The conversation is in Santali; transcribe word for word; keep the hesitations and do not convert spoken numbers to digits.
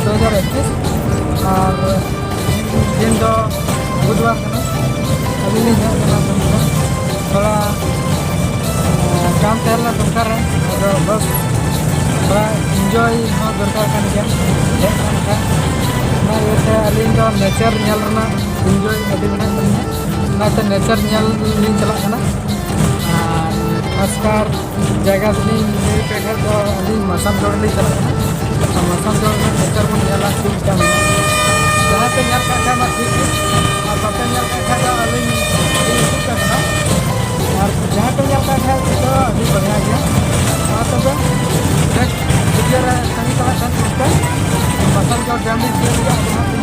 ᱫᱩ ᱦᱟᱡᱟᱨ ᱮᱠᱩᱥ, ᱟᱨ ᱫᱤᱱ ᱫᱚ ᱵᱩᱫᱷᱵᱟᱨ ᱠᱟᱱᱟ᱾ ᱟᱹᱞᱤᱧ ᱞᱤᱧ ᱦᱮᱡ ᱠᱟᱱᱟ ᱛᱷᱚᱲᱟ ᱠᱟᱢ ᱛᱟᱦᱮᱸ ᱞᱮᱱᱟ ᱫᱚᱨᱠᱟᱨ ᱨᱮ, ᱟᱫᱚ ᱵᱟᱥ ᱛᱷᱚᱲᱟ ᱤᱱᱡᱚᱭ ᱦᱚᱸ ᱫᱚᱨᱠᱟᱨ ᱠᱟᱱ ᱜᱮᱭᱟ᱾ ᱦᱮᱡ ᱞᱮᱱ ᱠᱷᱟᱱ ᱚᱱᱟ ᱤᱭᱟᱹᱛᱮ ᱟᱹᱞᱤᱧ ᱫᱚ ᱱᱮᱪᱟᱨ ᱧᱮᱞ ᱨᱮᱱᱟᱜ ᱤᱱᱡᱚᱭ ᱟᱹᱰᱤ ᱢᱮᱱᱟᱜ ᱛᱟᱹᱞᱤᱧᱟ, ᱚᱱᱟᱛᱮ ᱱᱮᱪᱟᱨ ᱧᱮᱞ ᱞᱤᱧ ᱪᱟᱞᱟᱜ ᱠᱟᱱᱟ᱾ ᱟᱨ ᱟᱥᱠᱟᱨ ᱡᱟᱭᱜᱟ ᱫᱚᱞᱤᱧ ᱞᱟᱹᱭ ᱯᱮ ᱠᱷᱟᱡ ᱫᱚ ᱟᱹᱞᱤᱧ ᱢᱟᱥᱟᱱᱡᱳᱲ ᱞᱤᱧ ᱪᱟᱞᱟᱜ ᱠᱟᱱᱟ᱾ ᱟᱨ ᱢᱟᱥᱟᱱᱡᱳᱲ ᱨᱮᱱᱟᱜ ᱱᱮᱪᱟᱨ ᱵᱚᱱ ᱧᱮᱞᱟ ᱪᱮᱫ ᱞᱮᱠᱟ ᱢᱮᱱᱟᱜᱼᱟ᱾ ᱡᱟᱦᱟᱸᱭ ᱯᱮ ᱧᱮᱞ ᱠᱟᱜ ᱠᱷᱟᱡ ᱢᱟ ᱴᱷᱤᱠ ᱜᱮ, ᱟᱨ ᱵᱟᱯᱮ ᱧᱮᱞ ᱠᱟᱜ ᱠᱷᱟᱡ ᱫᱚ ᱟᱹᱞᱤᱧ ᱞᱤᱧ ᱩᱫᱩᱜ ᱯᱮ ᱠᱟᱱᱟ᱾ ᱟᱨ ᱡᱟᱦᱟᱸᱭ ᱯᱮ ᱧᱮᱞ ᱠᱟᱜ ᱠᱷᱟᱡ ᱫᱚ ᱟᱹᱰᱤ ᱵᱟᱲᱟᱭ ᱜᱮᱭᱟ᱾ ᱢᱟ ᱛᱚᱵᱮ next video ᱨᱮ ᱛᱟᱺᱜᱤ ᱛᱟᱲᱟᱜ ᱠᱷᱟᱱ ᱯᱮ ᱢᱟᱥᱟᱱᱡᱳᱲ ᱰᱮᱢ ᱞᱤᱧ ᱥᱮᱴᱮᱨ ᱜᱮᱭᱟ᱾ ᱟᱫᱚ ᱦᱟᱸᱜ